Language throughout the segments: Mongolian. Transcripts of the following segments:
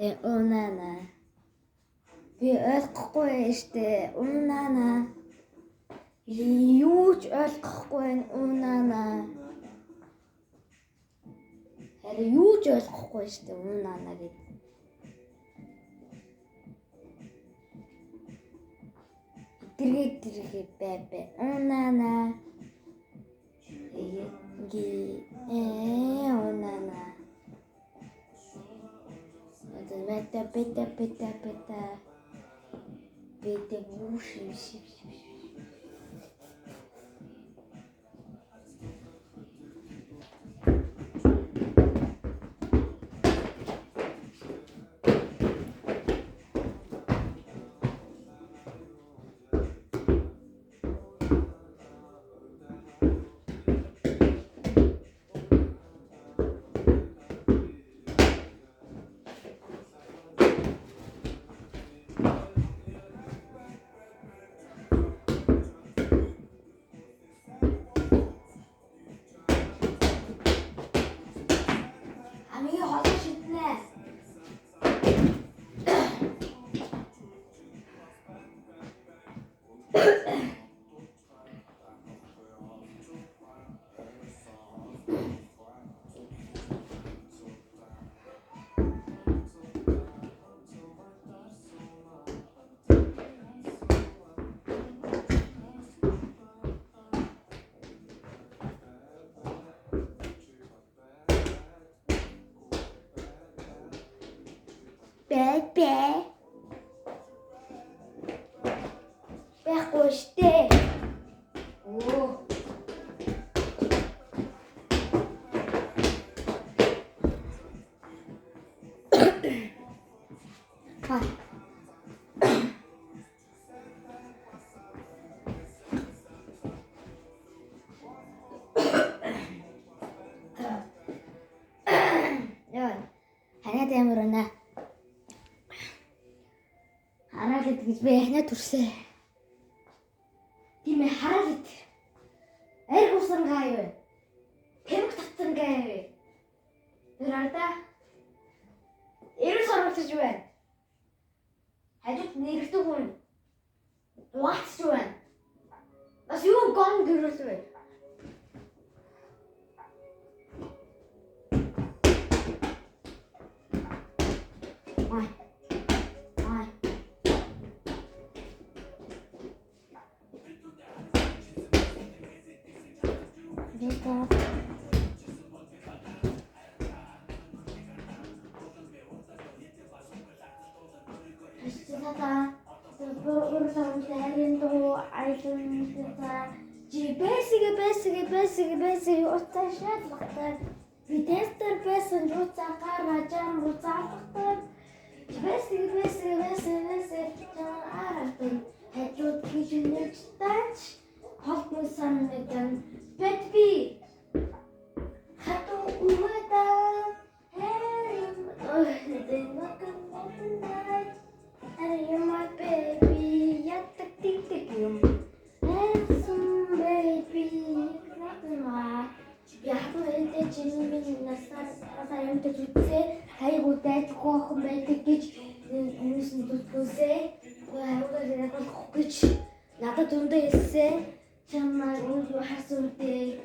Унаана. Би ойлгохгүй штэ. Унаана. Юу ч ойлгохгүй байна. Унаана. Харин юу ч ойлгохгүй штэ. Унаана гэд. Дэргээ дэргээ бай бай. Унаана. Ги унаана. Бета бета бета бета бета буши. Хамгийн холон шиднэ. Бай бай. Байхгүй штэ. Оо. Ха. Яа. Ханиад ямар байна? Хараал ид гэж би ханиад төрсөө. Тийм хараал ид. Ариг усангаа юу? Тэмэг татсангаа юу? Тэр арда. Эрүүл сурвалжж байна. Хажууд нэгдэх хүн дугаацж байна. Бас юу гон гэрүүл вэ? Ай. Ай. Бета. Хашчихата. Урсамтай дуу айлын чи бэсигэ бэсигэ бэсигэ бэсигэ уцаа шалгатай. Би тестер байсан уцаа гараа жам уцаалгатай. Чи бэсигэ бэсигэ бэсигэ бэсигэ жам аргатай. Хажууд гэж нэж тач холбоо санагдан бэт би хатуу үгэдэ хэрим You're my baby, ятдаг тэгдэг юм. Handsome baby, Би хатуу хэдэ чинь минь насаар юмтай зүтсээ хайгуу дайжгүй охин байдаг гэж хүмүүс нь зүтгэсээ. Хайгуу болох гэж надад өндөө хэлсэн. Чамайг үл харсан үдээ.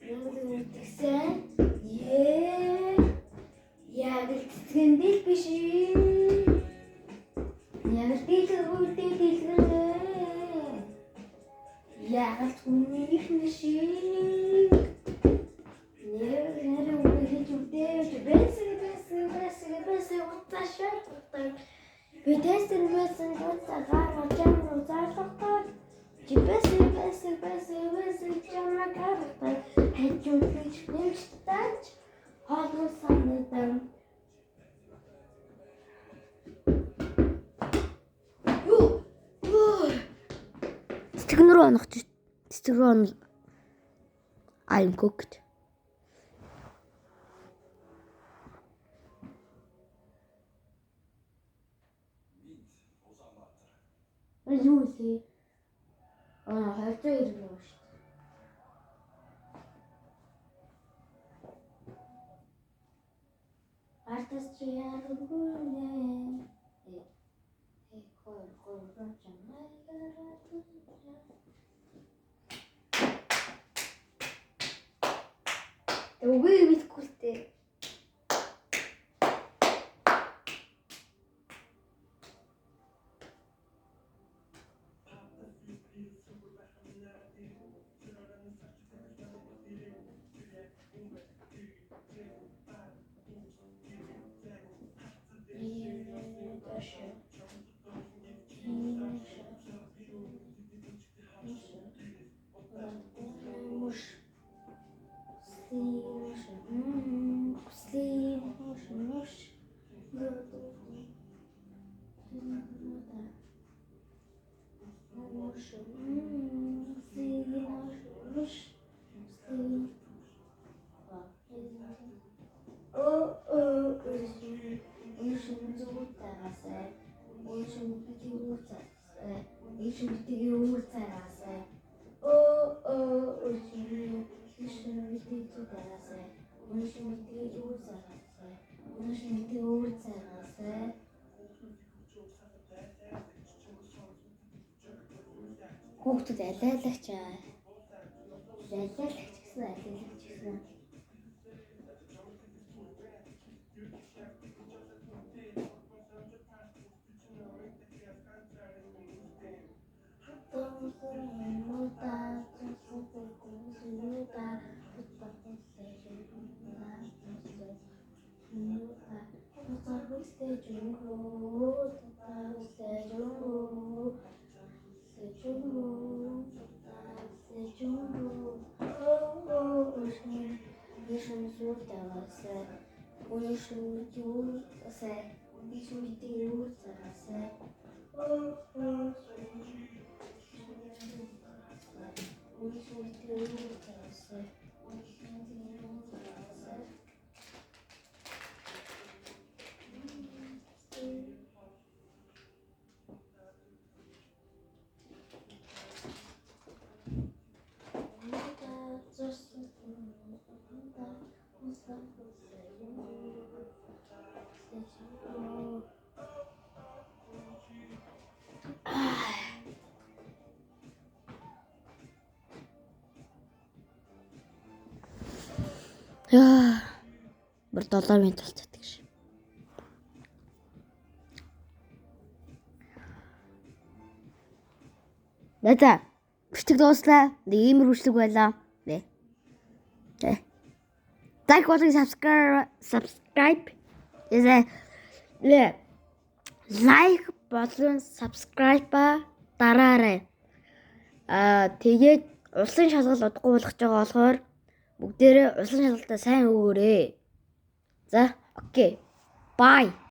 Нүгдсэн. Ее. Яг л цэцгэндэл биш. Яг л дийлгүүдээ дийлгэнэ. Яг л хүнийх нь шиг. Нэр нэр үгэж үдээ. Бэсэг бэсэг бэсэг бэсэг утаа шалгатай. Би тестер байсан утаа гараа жам зарлахтай. Чи бэсэг бэсэг бэсэг бэсэг чамайг харахтай. Хажууд гэж нэмж тач хоолой санагдсан. Юу? Цэцгэн рүү онох чи цэцэг рүү он I'm cooked. Юу лээ? Аа, хавцаа ирэх юм шүү дээ. Артас чи яргүнэ. Хүүхдүүд алиалагч аа. Алиалагч гэсэн алиалагч гэсэн. Яа. Бүр 7 минут болчихсон гэж. За. Бичлэг дууслаа. Нэг иймэрхүү бичлэг байлаа. Нэ. Тэ. Like болон subscribe. Нэ. Like болон subscribe дараарай. Аа тэгээд улсын шалгалт удахгүй болох гэж байгаа болохоор бүгдээрээ улсын шалгалтаа сайн өгөөрэй. За, okay. Bye.